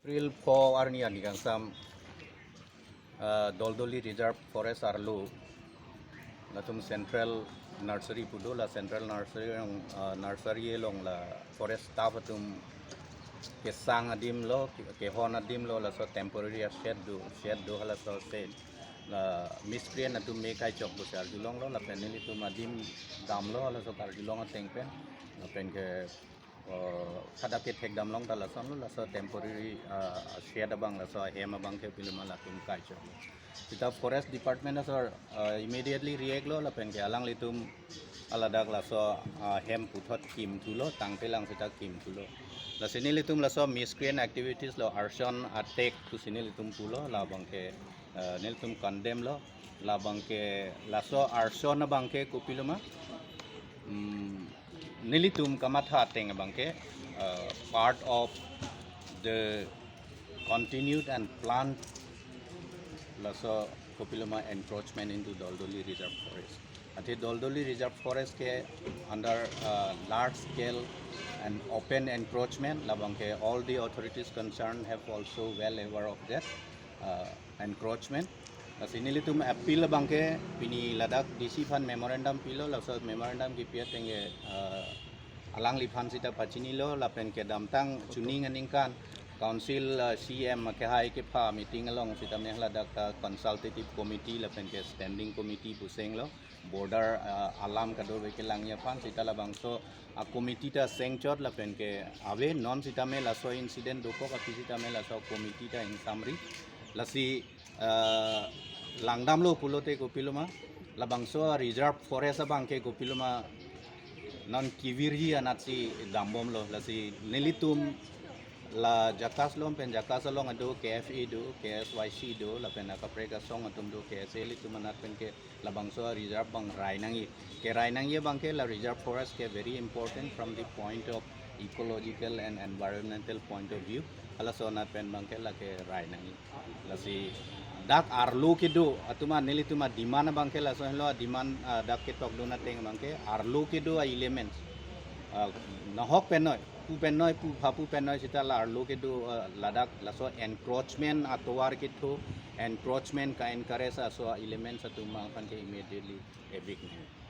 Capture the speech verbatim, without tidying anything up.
April four arni ani kangsam, uh, Doldoli Reserve Forest arlo, latum Central Nursery pu do, la Central Nursery along, uh, nursery along la forest staff atum kesang adim lo, ke-, kehon adim lo, laso temporary a shed do, shed do halaso shed. La miscreant atum me kaichok pusi arjulong lo, lapen nelitum adim damlo, laso karjulong ateng pen, lapen ke, uh, kada kethek damlong ta lason lo, laso temporary, uh, shed abang, laso hem abang ke piluma latum kaichok lo. Sita Forest Department asor, uh, immediately react lo, lapen ke alanglitum aladak laso, uh, hem puthot kim thulo, tangtelang sita kim thulo. Lasi nelitum laso miscreant activities lo, arson attack pusi nelitum pulo, labang ke, uh, nelitum condemn lo, labang ke laso arson abang ke kopiloma, mm, nelitum kamatha ateng abang ke, uh, part of the continued and planned laso kopiloma encroachment into Doldoli Reserve Forest. Athe Doldoli Reserve Forest ke under, uh, large scale and open encroachment, labang ke all the authorities concerned have also well aware of that, uh, encroachment. Lasi nelitum appeal abang ke pini ladak D C aphan memorandum pilo, laso memorandum kipi ateng ke, uh, alangliphan sita pachinilo, lapen kedamtang chuning aningkan Council, uh, C M kehai kepha meeting along sita me ladak ta consultative committee lapen ke standing committee puseng lo, border, uh, alam kadokave kelangji aphan, sita labangso a committee ta sengchot lapen ke ave, non sita me laso incident dokok aphi sita me laso committee ta ingsamri. Lasi, uh, langdamlo pulote kopiloma, labangso a reserve forest abang ke kopiloma non kevirji anatsi dambomlo. Lasi nelitum la JACAS along pen JACAS along ado, K F A do, K S Y C do, lapen akaprek asong atum do, K S A, ilitum anat pen ke labangso a reserve abang rai nangji. Kerai nangji abang ke la reserve forest ke very important from the point of ecological and environmental point of view. Halaso anat pen abang ke la kerai nangji. Lasi dak arlo kedo, atum a nelitum a demand abang ke laso henlo, a demand, ah, dak ketokdun ateng abang ke arlo kedo a elements, ah, nahok pen noi, pu pen noi, pu pha pu pen noi, sita la arlo kedo, ah, ladak laso encroachment atovar ketho, encroachment ka-encourage aso a elements atum abang ke immediately evict nangji.